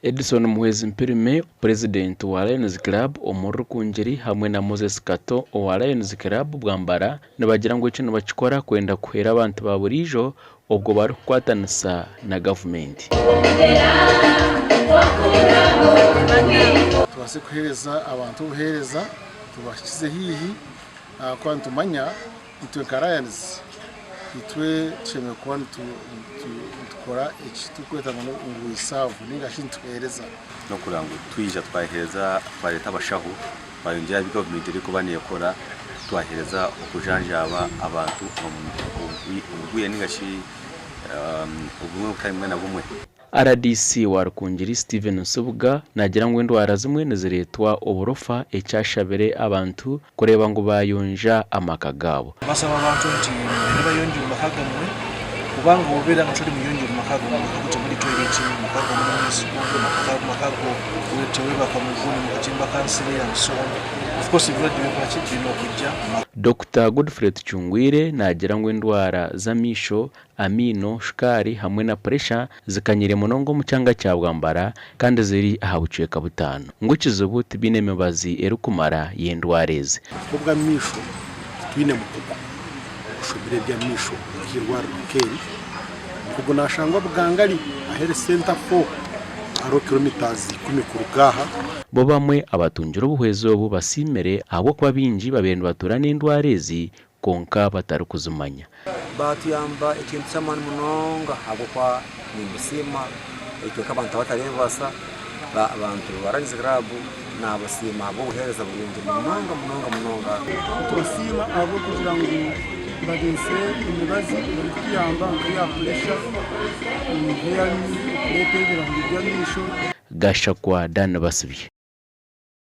Edson Muhwezi Mpirime, Purezidenti wa Lions Club omuri Rukungiri hamwe na Moses Kato owa Lions Club Bwambara nibagira ngu eki nibakikora kwenda kuhwera abantu ba buriijo obwo barikukwatanisa na gavumenti. Tubaase kuheereza abantu obuheereza tubahikize haihi ahakuba nitumanya itwe nka Lions itwe tushemereire kuba nitukora eki turikweta ngu we serve ninga shi nituheereza. N'okureba ngu twija twaheereza twareeta abashaho twayongyera aha bi gavumenti erikuba neekora twaheereza okujanjaaba abantu omu bwire ninga shi obumwe butari bumwe na bumwe. Rdc wa Rukungiri Steven Nsubuga naagira ngu endwara zimwe nizireetwa oburofa eki ashabire abantu kureeba ngu baayonja amaka gaabo. Basaba abantu nti mubeere bayonjo omu maka gamwe kubanga obeera nga tori muyonjo omu maka go, mumaka go temuri toilet, mumaka go murumu ensiko, mumaka go tewebaka mu katimba ka nsiri and so on. Of course ebirwadde bikola ki birina okujja mumaka. Dokita Godfrey Tucungwire naagira ngu endwara z'amaisho Amaino, shukaari hamwe na puresha zikanyire munonga omu kyanga kya Bwambara kandi ziri aha bucweka butaano. Ngu ekizibu tibaine mibazi erikumara y'endwara ezi. Nk'obw'amaisho titwine mukugu oshomire eby'amaisho nk'eirwariro nk'eri. Omukugu naashangwa Bugangali aha Health Centre 4 hariho kilometres ikumi kuruga aha. Bo bamwe abatungire obuhwezi obu basiimire ahabw'okuba baingi babaire nibatuura n'endwara ezi kwonka batarikuzimanya. Baatuyamba ekintu ky'amaani munonga ahabw'okuba nimbasiima itwe nk'abantu abatareebaasa, abantu ba Lions Club naabasiima ahabw'obuheereza burungi munonga munonga munonga. Nitubasiima ahabw'okugira ngu bareetsire emibazi erikutuyamba nk'eya puresha, nk'eya kureeta ebirahuri by'amaisho. Gashakwa Dan Basibye.